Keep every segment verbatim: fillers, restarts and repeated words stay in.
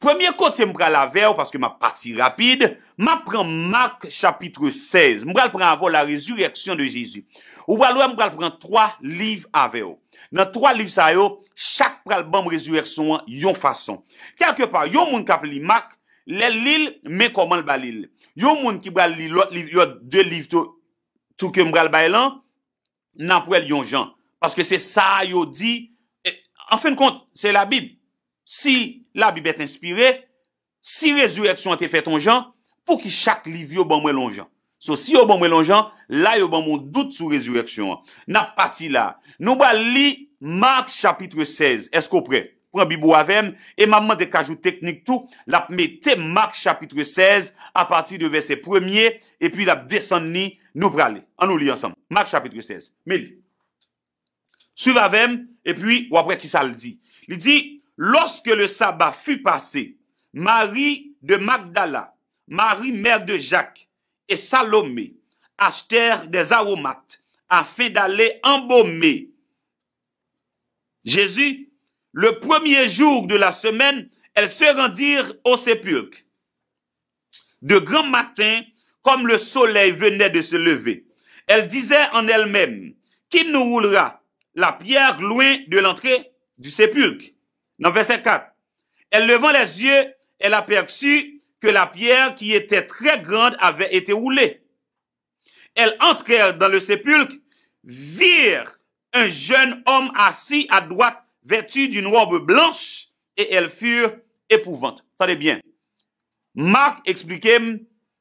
Premye kote m pral avè w, paske m ap pati rapid, m ap pran Mak chapit sèz. M pral pran avè w la résurrection de Jésus. Ou pral wè m pral pran twa liv avè w. Nan twa liv sa yo, chak pral ban m rezirèksyon an yon fason. Kèlkepa, yon moun k ap li Mak, lè l li l, men kòman l ba li l. Yon moun ki pral li lòt liv, lòt de liv tou, tou ke m pral bay lan, n ap wè l yon jan. Paske se sa yo di, e, an fen de kont, se Labib. Si Labib est inspirée, si rezirèksyon an te fèt yon jan, pouki chak liv yo ban mwen l yon jan? So, si yo ban mwen l yon jan, la yo ban mwen yon dout sou rezirèksyon an. N ap pati la. Nou pral li Mak chapit sèz. Èske w prè? Pran Bib ou avè m, e m ap mande Kajou Teknik tou, l ap mete Mak chapit sèz, apati de vèsè premye, epi l ap desann li, nou prale. Ann nou li ansanm. Mak chapit sèz. Men li. Swiv avè m, epi w ap wè kisa l di. Li di, Lorsque le sabbat fut passé, Marie de Magdala, Marie mère de Jacques, et Salomé achetèrent des aromates afin d'aller embaumer Jésus. Le premier jour de la semaine, elles se rendirent au sépulcre de grand matin, comme le soleil venait de se lever. Elles disaient en elles-mêmes, Qui nous roulera la pierre loin de l'entrée du sépulcre? Nan vèsè kat, Elles levant les yeux, elles aperçurent que la pierre qui était très grande avait été roulée. Elles entrèrent dans le sépulcre, virent un jeune homme assis à droite, vêtu d'une robe blanche, et elles furent épouvantes. Tande byen. Mak eksplike m,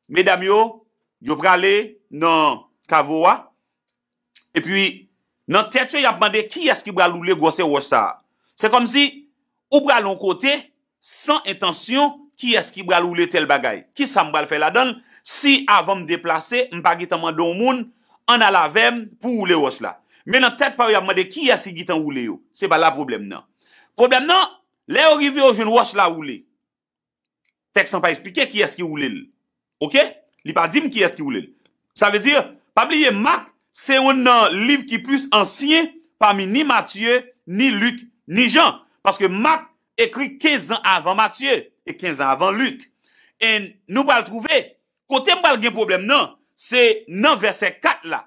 medam yo, yo prale nan kavo a. Epi, nan tèt yo, y ap mande kiyès ki pral woule gwosè wòch sa a. Se kòmsi ou pral yon kote san entansyon, kiyès ki pral woule tèl bagay. Kisa m pral fè ladan l si avan m deplase, m pa gentan mande yon moun ann al avè m pou woule wòch la? Men nan tèt pa yo, y ap mande kiyès ki gentan woule yo. Se pa la pwoblèm nan. Pwoblèm nan, lè yo rive, yo jwenn wòch la woule. Tèks lan pa eksplike kiyès ki woule l. Oke? Li pa di m kiyès ki woule l. Sa vle di, pa bliye, Mak se youn nan liv ki plis ansyen pami ni Matye, ni Lik, ni Jan. Paske Mak ekri kenz an avan Matye e kenz an avan Lik. E nou pral twouve, kote m pral gen pwoblèm nan, se nan vèsè kat la.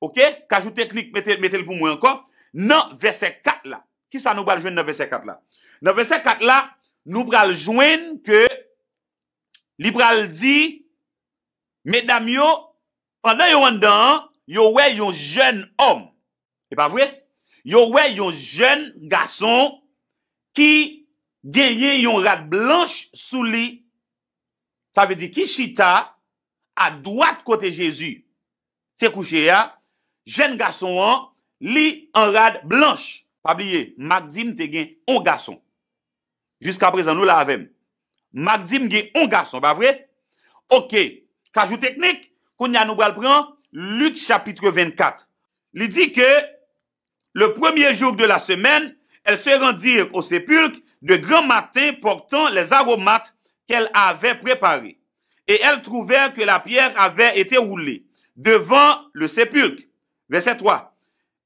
Oke? Kajou Teknik, mete, mete l pou mwen ankò. Nan vèsè kat la. Kisa nou pral jwenn nan vèsè kat la? Nan vèsè kat la, nou pral jwenn ke li pral di, medam yo, pandan yo anndan an, yo wè yon jèn òm. E pa vre? Yo wè yon jèn gason ki genyen yon rad blanch sou li. Sa vle di ki chita adwat kote Jezi te kouche a, jèn gason an, li an rad blanch. Pa bliye, Mak di m te gen on gason. Jiskaprezan, nou la avè m. Mak di m gen on gason, pa vre? Oke. Kajou Teknik, kounye a nou pral pran Lik chapit vennkat. Li di ke le premier jour de la semaine, elles se rendirent au sépulcre de grand matin portant les aromates qu'elles avaient préparés. Et elles trouvèrent que la pierre avait été roulée devant le sépulcre. Verset trois.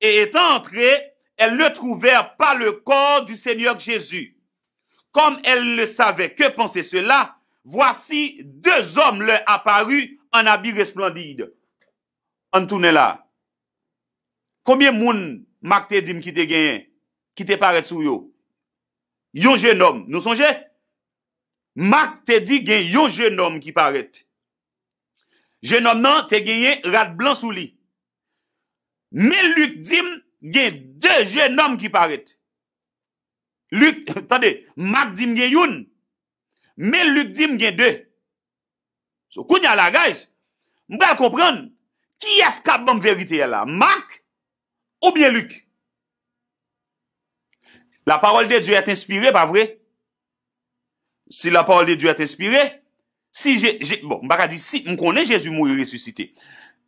Et étant entrées, elles ne trouvèrent pas le corps du Seigneur Jésus. Comme elles ne savaient que penser cela, voici deux hommes leur apparurent en habits resplendides. Ann tounen la. Konbyen moun Mak te di m ki te genyen, ki te parèt sou yo? Yon jennòm, nou sonje? Mak te di gen yon jennòm ki parèt. Jennòm nan te genyen rad blan sou li. Men Lik di m gen de jennòm ki parèt. Lik, tande, Mak di m gen youn, men Lik di m gen de. So, kounye a la, guys, m pral konprann kiyès k ap ban m verite a la, Mak oubyen Lik? La parole de Dieu est inspirée, pa vre? Si la parole de Dieu est inspirée, si je, je, bon, m pa ka di si, m konnen Jezi mouri resisite.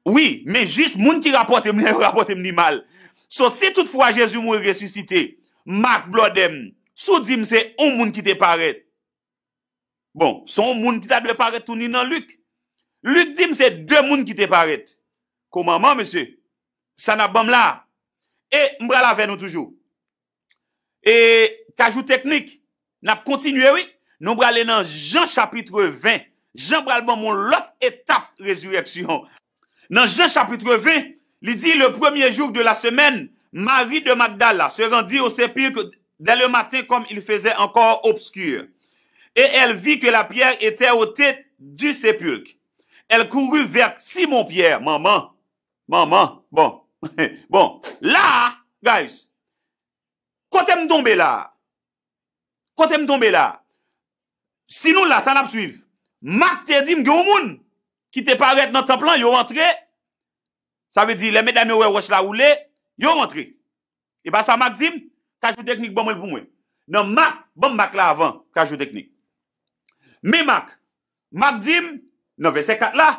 Wi, men jis moun ki rapòte m li, yo rapòte m li mal. So, si toutfwa Jezi mouri resisite, Mak, blòdè m, si w di m se yon moun ki te parèt, bon, se yon moun ki ta dwe parèt tou ni nan Lik. Lik di m se de moun ki te parèt. Kòmanman, mesye, sa n ap ban m la? E m pral avè nou toujou. E Kajou Teknik, n ap kontinye, wi. Nou prale nan Jan chapit ven. Jan pral ban m yon lòt etap rezirèksyon. Nan Jan chapit ven, li di, le premier jour de la semaine, Marie de Magdala se rendit au sépulcre dès le matin comme il faisait encore obscur. Et elle vit que la pierre était ôtée du sépulcre. Elle courut vers Simon Pierre. Manman, manman, bon, bon, la, guys, kote m tonbe la? Kote m tonbe la? Si nou la, sa n ap swiv. Mak te di m gen yon moun ki te parèt nan tanp lan, yo antre. Sa vle di, lè medam yo wè wòch la woule, yo antre. E pa sa Mak di m? Kajou Teknik ban mwen l pou mwen. Nan Mak, ban m Mak la avan, Kajou Teknik. Men Mak, Mak di m, nan vèsè kat la,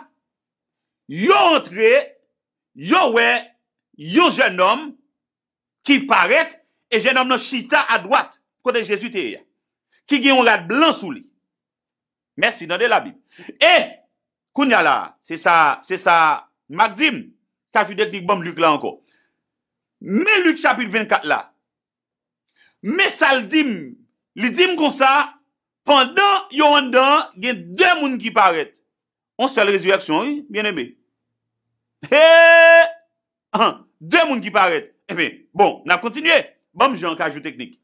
yo antre, yo wè yon jènòm ki parèt, e jènòm nan chita adwat, kote Jezi te ye a, ki gen yon rad blan sou li. Mèsi, tande Labib. E, kounye a la, se sa, se sa Mak di m, Kajou Teknik ban m Lik la ankò. Men Lik chapit vennkat la. Men sa l di m. Li di m konsa, pandan yo anndan an, gen de moun ki parèt. Yon sèl rezirèksyon, wi, byeneme. He! Ahan, de moun ki parèt. Enben, bon, n ap kontinye. Ban m Jan, Kajou Teknik.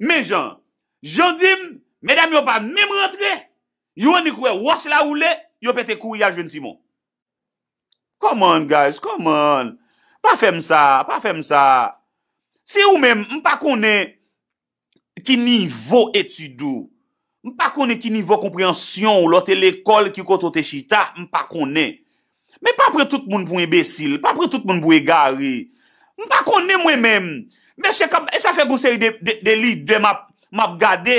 Men Jan, Jan di m, medam yo pa menm rantre. Yo annik wè wòch la woule, yo pete kouri al jwenn Simon. Come on, guys, come on. Pa fè m sa, pa fè m sa. Si ou menm, m pa konnen ki nivo etid ou. M pa konnen ki nivo konpreyansyon ou, lè w te lekòl, ki kote w te chita, m pa konnen. Men pa pran tout moun pou enbesil, pa pran tout moun pou egare. M pa konnen mwen menm. Mesye, kab, e sa fè gon seri de, de, de lidè m ap, m ap gade,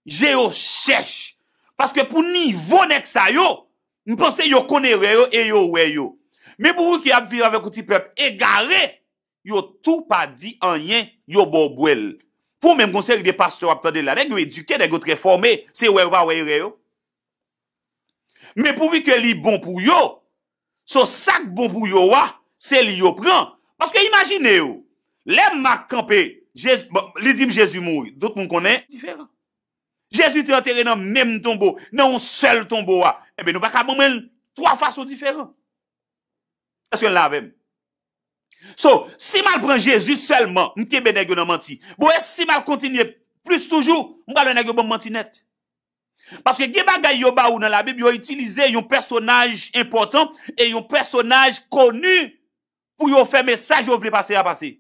je yo chèch. Paske pou nivo nèg sa yo, m panse yo konn erè yo e yo wè yo. Men pou ou ki ap viv avèk yon ti pèp egare, yo tou pa di anyen, yo ba w bwèl. Pou menm gon seri de pastè w ap tande la, nèg yo edike, nèg yo trè fòme, se wè yo pa wè erè yo. Men pouvi ke li bon pou yo, so sa k bon pou yo a, se li yo pran. Paske imajine w, lè Mak kanpe, Jezi, bon, li di m Jezi mouri. Tout moun konnen diferan. Jezi te antere nan menm tonbo, nan yon sèl tonbo a. Enben, nou pa ka ban mwen l twa fason diferan. Èske n la avè m? So, si m al pran Jezi sèlman, m kenbe nèg yo nan manti. Bon, e si m al kontinye plis toujou, m pral wè nèg yo ban m manti nèt. Paske gen bagay yo ba ou nan Labib, yo itilize yon pèsonaj enpòtan e yon pèsonaj koni pou yo fè mesaj yo vle pase a pase.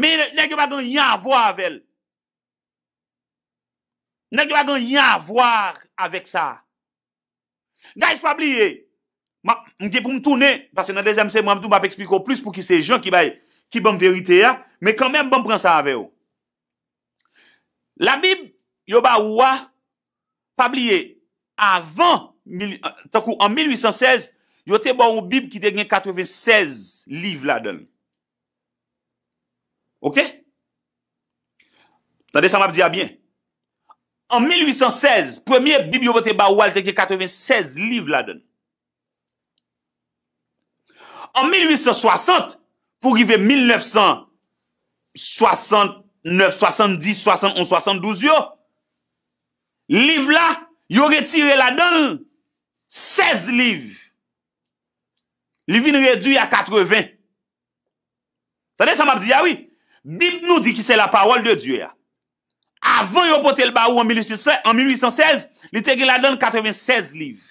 Men nèg yo pa gen anyen a vwa avè l. Nèg yo pa gen anyen a vwa avèk sa. Guys, pa bliye, m ap, m gen pou m tounen, paske nan dezyèm sèmon an, m tou m ap eksplike w plis pouki se Jan ki bay, ki ban m verite a, men kanmenm, ban m pran sa avè w. Labib yo ba ou a, pa bliye, avan, mil, tankou an mil uit san sèz, yo te ba w yon Bib ki te gen katreven sèz liv ladan l. Oke? Tande sa m ap di a byen. An mil uit san sèz, premye Bib yo pote ba ou a, l te gen katreven sèz liv ladan l. An mil uit san swasant, pou rive mil nèf san swasantnèf, swasanndis, swasann onz, swasanndouz yo, liv la, yo retire ladan l sèz liv. Li vin redui a katreven. Tande sa m ap di a, wi. Bib nou di ki se la parole de Dieu a. Avan yo pote l ba ou an mil uit san, an mil uit san sèz, li te gen ladan l katreven sèz liv.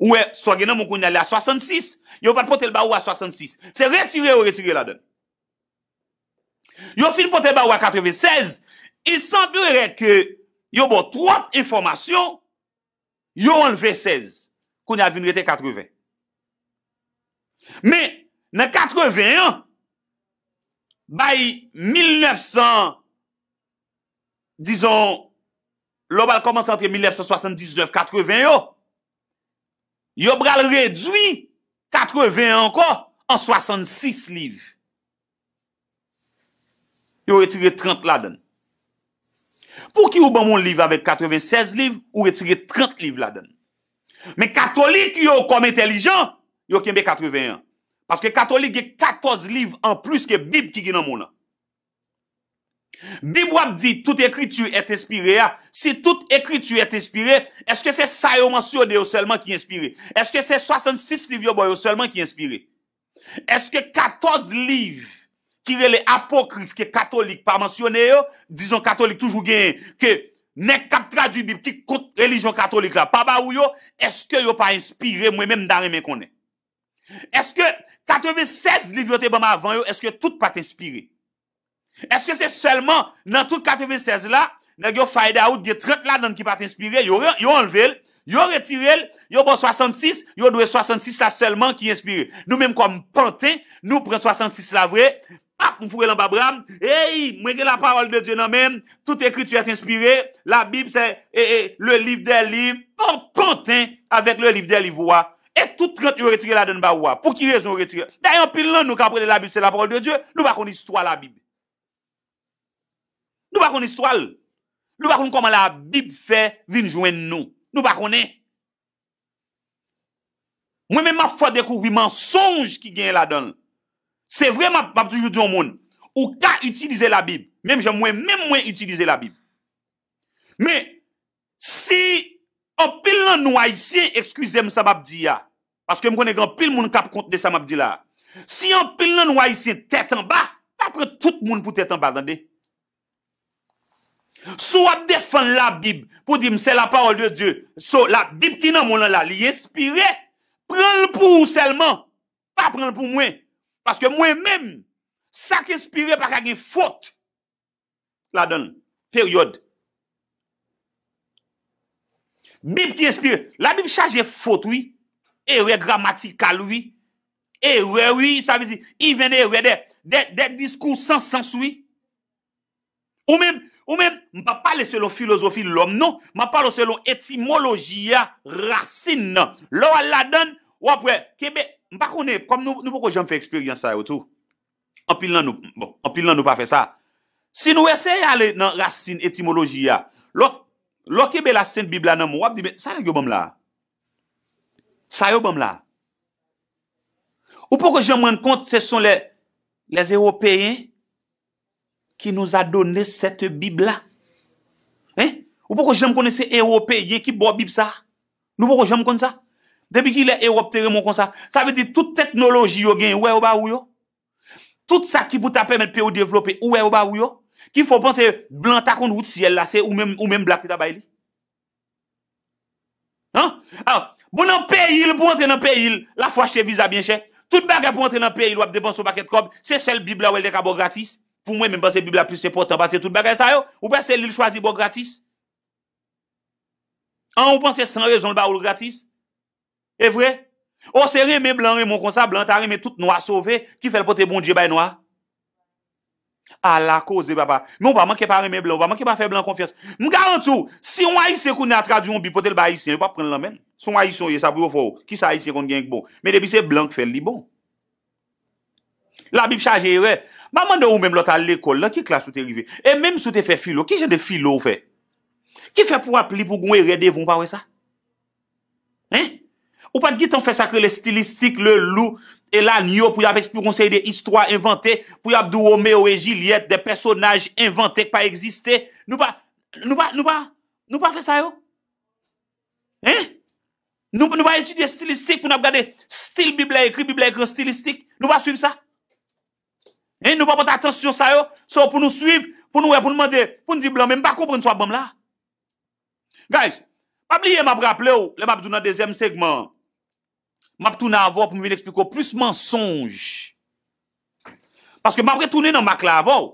Ou wè, sa w gen nan men w kounye a, li a swasannsis, yo pa t pote l ba ou a swasannsis. Se retire yo retire ladan l. Yo fin pote l ba ou a katreven sèz, il semblerait que yo ba w twòp enfòmasyon, yo anlve sèz. Kounye a vin rete katreven. Men, nan katreven an, bay mil nèf san, dizon, lè w pral kòmanse antre mil nèf san swasanndiznèf, katreven yo, yo pral redui katreven an ankò an swasannsis liv. Yo retire trant ladan l. Pouki ou ban m yon liv avèk katreven sèz liv, ou retire trant liv ladan l? Men katolik yo kòm entèlijan, yo kenbe katreven an. Paske katolik gen katòz liv anplis ke Bib ki gen nan men w lan. Bib w ap di tout ekriti est enspire a, si tout ekriti est enspire, èske se sa yo mansyone yo sèlman ki enspire? Èske se swasannsis liv yo ba w yo sèlman ki enspire? Èske katòz liv ki rele apokrif ke katolik pa mansyone yo, dizon katolik toujou genyen, ke nèg k ap tradui Bib ki kont relijyon katolik la pa ba ou yo, èske yo pa enspire? Mwen menm m ta renmen konnen. Èske katrevennsèz liv yo te ban m avan yo, èske tout pa t enspire? Èske se sèlman nan tout katrevennsèz la, nèg yo find out gen trant ladan l ki pa t enspire, yo, yo anlve l, yo retire l, yo ba w swasannsis, yo di w swasannsis la sèlman ki enspire? Nou menm kòm panten, nou pran swasannsis la vre, pap, m foure l anba bra m, ey, mwen gen la parole de Dieu nan men m, tout écriture est inspirée, la Bible c'est e, e, le livre des livres, bon, panten avèk le livre des livres ou a, e tout trant yo retire ladan l ba ou a. Pou ki rezon yo retire? Dayè, anpil nan nou k ap rele Labib se la parole de Dieu, nou pa konn istwa Labib. Nou pa konn istwa l. Nou pa konn kòman Labib fè vin jwenn nou. Nou pa konnen. Mwen menm, m ap fè w dekouvri mansonj ki genyen ladan l. Se vre, m ap, m ap toujou di yon moun, ou ka itilize Labib, menm jan mwen menm mwen itilize Labib. Men, si anpil nan nou Ayisyen, eskize m sa m ap di a, paske m konnen gen anpil moun k ap kont de sa m ap di la a. Si anpil nan nou Ayisyen tèt anba, pa pran tout moun pou tèt anba, tande. Si w ap defann Labib pou di m se la parole de Dieu, so Labib ki nan men w lan la, li enspire, pran l pou ou sèlman. Pa pran l pou mwen. Paske mwen menm, sa k enspire pa ka gen fot ladan l. Peryòd. Bib ki enspire. Labib chaje fot, wi. Erè gramatikal, wi. Erè, wi. Sa vle di, even erè, de, de, de diskou san sans, wi. Ou menm, ou menm, m p ap pale selon filozofi lòm, non. M ap pale selon etimoloji a, rasin nan. Lè w al ladan l, w ap wè, kenbe, m pa konnen, kòm nou, nou poko janm fè eksperyans sa yo tou. Anpil nan nou, bon, anpil nan nou pa fè sa. Si nou eseye ale nan rasin etimoloji a, lè w, lè w kenbe la Sent Bib la nan men w, w ap di, men, sa nèg yo ban m la a? Sa yo ban m la a? Ou poko janm rann kont, ce sont les, les Européens qui nous a donné cette Bible-là. Hein? Ou poko janm konnen se Ewopeyen ki ba w Bib sa? Nou poko janm konn sa? Depi kilè Ewòp te renmen w konsa? Sa vle di tout teknoloji yo genyen, ou wè yo ba ou yo? Tout sa ki pou ta pèmèt peyi w devlope, ou wè yo ba ou yo? Ki fè w panse blan ta konn wout syèl la, se ou menm, ou menm blan ki ta bay li? Hein? Ah, bon, nan peyi l, pou antre nan peyi l, la fò achte viza byen chè. Tout bagay pou antre nan peyi l, w ap depanse yon pakèt kòb. Se sèl Bib la ou wè l te ka ba w gratis. Pou mwen menm, m panse Bib la plis enpòtan pase tout bagay sa yo. Ou panse li l chwazi ba w gratis? An, ou panse san rezon l ba ou l gratis? E vre? O, se renmen blan renmen w konsa, blan ta renmen tout nwa sove, ki fè l pote Bondye bay nwa? Ala koze, papa. Men w pa manke pa renmen blan, w pa manke pa fè blan konfyans. M garanti w, si yon Ayisyen kounye a tradui yon Bib pote l bay Ayisyen, yo p ap pran l nan men l. Si yon Ayisyen w ye, sa pou yo fè w. Kisa Ayisyen konn gen k bon? Men depi se blan k fè l, li bon. Labib chaje erè. M a mande w, ou menm lè w t al lekòl, nan ki klas ou te rive? E menm si w te fè filo, ki jan de filo w fè? Ki fè pou w ap li pou gon erè devan w pa wè sa? Hein? Ou pa t gentan fè sa k rele stilistik, le loup et l'agneau, pou y ap eksplike yon seri de istwa envante, pou y ap di w Romeo et Juliette, de pèsonaj envante k pa egziste. Nou pa, nou pa, nou pa, nou pa fè sa yo? Hein? Nou, nou pa etidye stilistik pou n ap gade stil Bib la ekri, Bib la ekri an stilistik. Nou pa swiv sa. Hein? Nou pa pote atansyon sa yo. So, pou nou swiv, pou nou wè, pou nou mande, pou n di blan, men m pa konprann sa w ap ban m la. Guys, pa bliye m ap raple w, lè m ap di w nan dezyèm segman an, m ap tounen avè w pou m vin eksplike w plis mansonj. Paske m ap retounen nan Mak la avè w.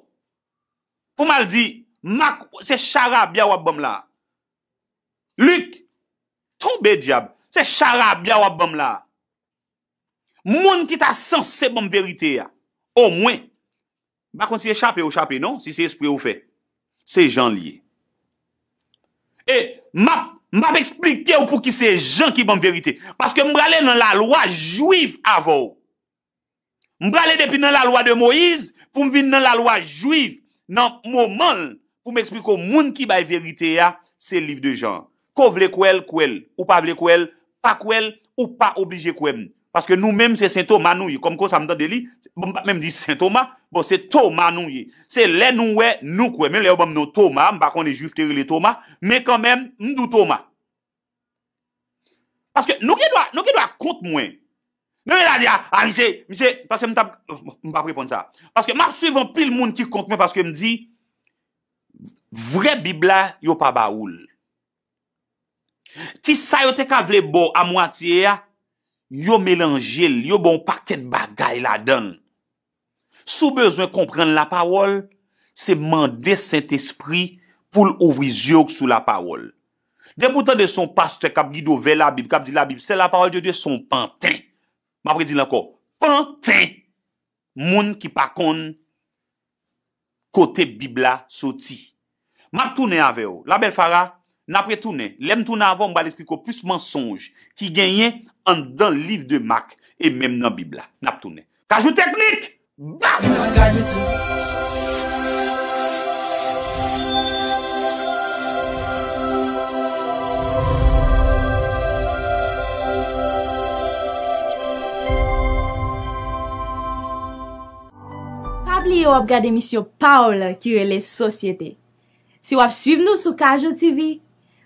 Pou m al di, Mak, se charabya w ap ban m la. Lik, tonbe dyab, se charabya w ap ban m la. Moun ki ta sanse ban m verite a, omwen, m pa konn si e chape ou chape non, si se espre ou fè, se Jan l ye. E m ap, m ap eksplike w pouki se Jan ki ban m verite. Paske m prale nan lalwa jwif avè w. M prale depi nan lalwa de Moyiz pou m vin nan lalwa jwif, nan moman l, pou m eksplike w moun ki bay verite a, se liv de Jan. Ke w vle kwè l, kwè l. Ou pa vle kwè l, pa kwè l, ou pa oblije kwè m. Paske nou menm se Sen Toma nou ye. Kòm konsa m tande li, bon, m pa menm di Sen Toma, bon, se Toma nou ye. Se lè nou wè, nou kwè. Menm lè yo ban m non Toma, m pa konnen Jwif te rele Toma, men kanmenm, m di w Toma. Paske nou gen dwa, nou gen dwa kont mwen. Nou gen dwa di, a, a, misye, misye, paske m t ap, m p ap reponn sa. Paske m ap swiv anpil moun ki kont mwen paske m di, vrè Bib la, yo pa ba ou l. Ti sa yo te ka vle ba w a mwatye a, yo melanje l, yo ba w yon pakèt bagay ladan l. Si w bezwen konprann lapawòl, se mande Sentespri pou l ouvri zye w sou lapawòl. Depi w tande se yon pastè k ap gide w vè Labib, k ap di Labib, c'est la parole de Dieu, se yon panten. M ap redi l ankò, panten! Moun ki pa konn kote Bib la soti. M ap tounen avè w. La belle Farah, n ap retounen. Lè m tounen avè w, m pral esplike w plis mansonj ki genyen anndan liv de Mak e menm nan Bib la. N ap tounen. Kajou Teknik! Baf! Pa bliye w ap gade emisyon pa w la ki rele Sosyete. Si w ap swiv nou sou Kajou T V,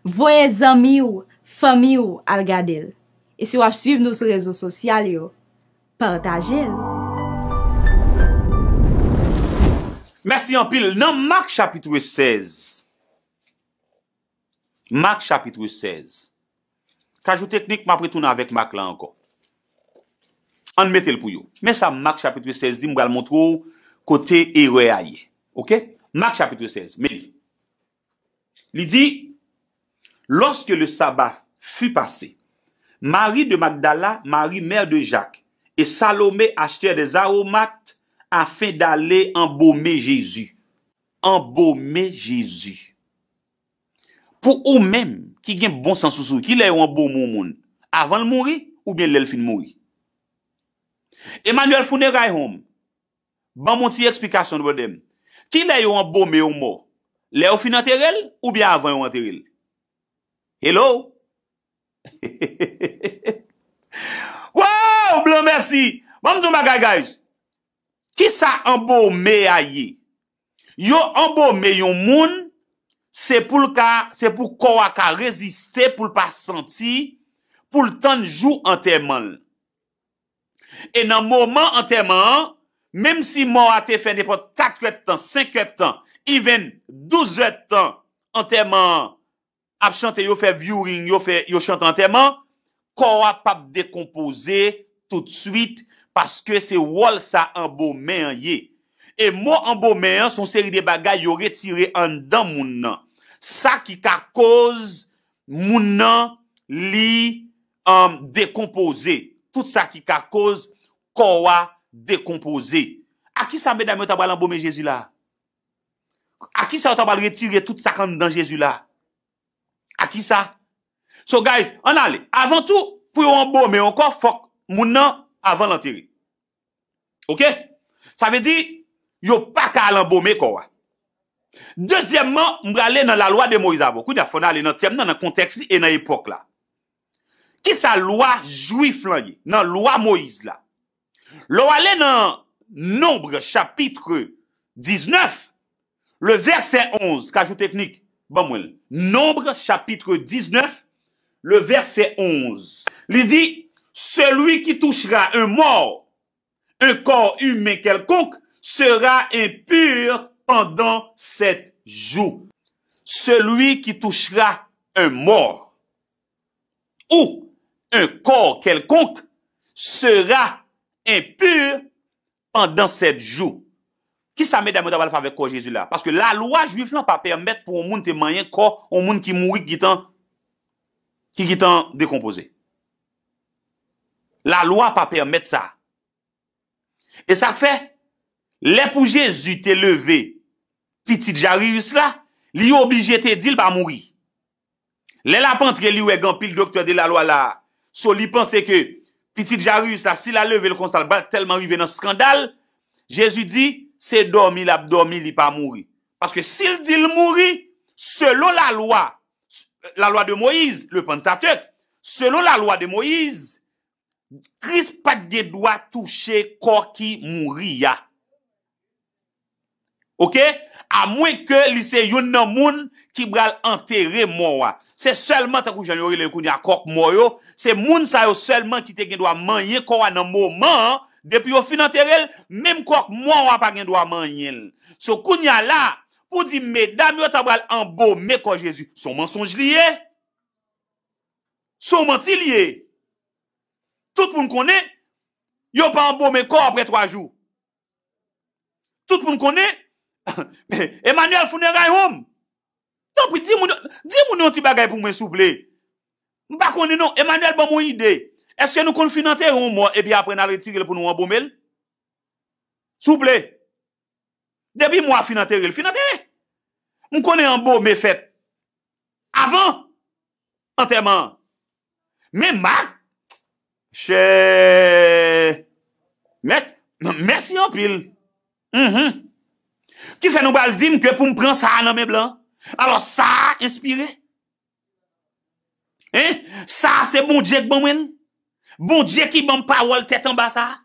voye zanmi w, fanmi w al gade l. E si w ap swiv nou sou rezo sosyal yo, pataje l. Mèsi anpil. Nan Mak chapit sèz, Mak chapit sèz. Kajou Teknik, m ap retounen avèk Mak la ankò. Ann mete l pou yo. Men sa Mak chapit sèz di, m pral montre w kote erè a ye. Oke? Mak chapit sèz, men li. Li di, lorsque le sabbat fut passé, Marie de Magdala, Marie mère de Jacques et Salomé achetèrent des aromates afin d'aller embaumer Jésus. Embaumer Jésus. Pou ou menm ki gen bon sans ou sou, kilè yo anbome yon moun? Avan l mouri oubyen lè l fin mouri? Emmanuel Funeral Home, ban m yon ti eksplikasyon, brother m. Kilè yo anbome yon mò? Lè yo fin antere l oubyen avan yo antere l? Hello? Wow, blan mèsi. Ban m di yon bagay, guys. Kisa anbome a ye? Yo anbome yon moun, se pou l ka, se pou kò a ka reziste, pou l pa santi, pou l tann jou antèman l. E nan moman antèman an, menm si mò a te fè nenpòt kat èdtan, senk èdtan, even douz èdtan antèman an ap chante, yo fè viewing, yo fè, yo chante antèman, kò a p ap dekonpoze toutswit, paske se wòl sa anbomen an ye. E mo anbomen an, se yon seri de bagay yo retire anndan moun nan. Sa ki ka koz moun nan, li, um, dekonpoze. Tout sa ki ka koz kò a dekonpoze. A kisa medam yo ta pral anbome Jezi la? A kisa yo ta pral retire tout sa k anndan Jezi la? A kisa? So, guys, ann ale. Avan tou, pou yo anbome yon kò, fòk moun nan, avan l antere. Oke? Sa vle di, yo pa ka al anbome kò a. Dezyèmman, m prale nan Lalwa de Moyiz avè w. Kounye a, fò n ale nan tèm nan, nan kontèks li e nan epòk la. Kisa lwa jwif lan ye? Nan lwa Moyiz la. Lè w ale nan Nonb chapit diznèf, le vèsè onz, Kajou Teknik, ban mwen l. Nonb chapit diznèf, le vèsè onz. Li di, celui qui touchera un mort, un corps humain quelconque, sera impur pendant sept jours. Celui qui touchera un mort ou un corps quelconque sera impur pendant sept jours. Kisa medam yo ta pral fè avèk kò Jezi la? Paske lalwa jwif lan pa pèmèt pou yon moun te manyen kò yon moun ki mouri, ki gentan, ki gentan dekonpoze. Lalwa pa pèmèt sa. E sa k fè, lè pou Jezi te leve pitit Jairus la, li oblije te di l pa mouri. Lè l ap antre, li wè gen anpil doktè de lalwa la. So, li panse ke pitit Jairus la, si l al leve l konsa, l pral tèlman rive nan eskandal. Jezi di, se dòmi l ap dòmi, li pa mouri. Paske si l di l mouri, selon lalwa, lalwa de Moyiz, le Pentateuch, selon lalwa de Moyiz, Kris pa t gen dwa touche kò ki mouri a. Oke? Amwenke li se youn nan moun ki pral antere mò a. Se sèlman, tankou jan yo rele l kounye a, kòk mò yo, se moun sa yo sèlman ki te gen dwa manyen kò a nan moman an, depi yo fin antere l, menm kòk mò a pa gen dwa manyen l. So, kounye a la, pou di medam yo ta pral anbome kò Jezi, se yon mansonj li ye. Se yon manti li ye. Tout moun konnen, yo pa anbome kò apre twa jou. Tout moun konnen, Emmanuel Funeral Home. Tanpri, di moun, di moun yon ti bagay pou mwen, souple. M pa konnen non. Emmanuel, ban m yon ide. Èske nou konn fin antere yon mò epi apre n al retire l pou nou anbome l? Souple. Depi mò a fin antere l, fin antere. M konnen anbome fèt avan antèman an. Men Mak, chè, mè, mèsi anpil. Mhm. Ki fè nou pral di m ke pou m pran sa a nan men blan. Alò, sa a enspire. Hein? Sa a se Bondye k ban mwen l. Bondye ki ban m pawòl tèt anba sa a.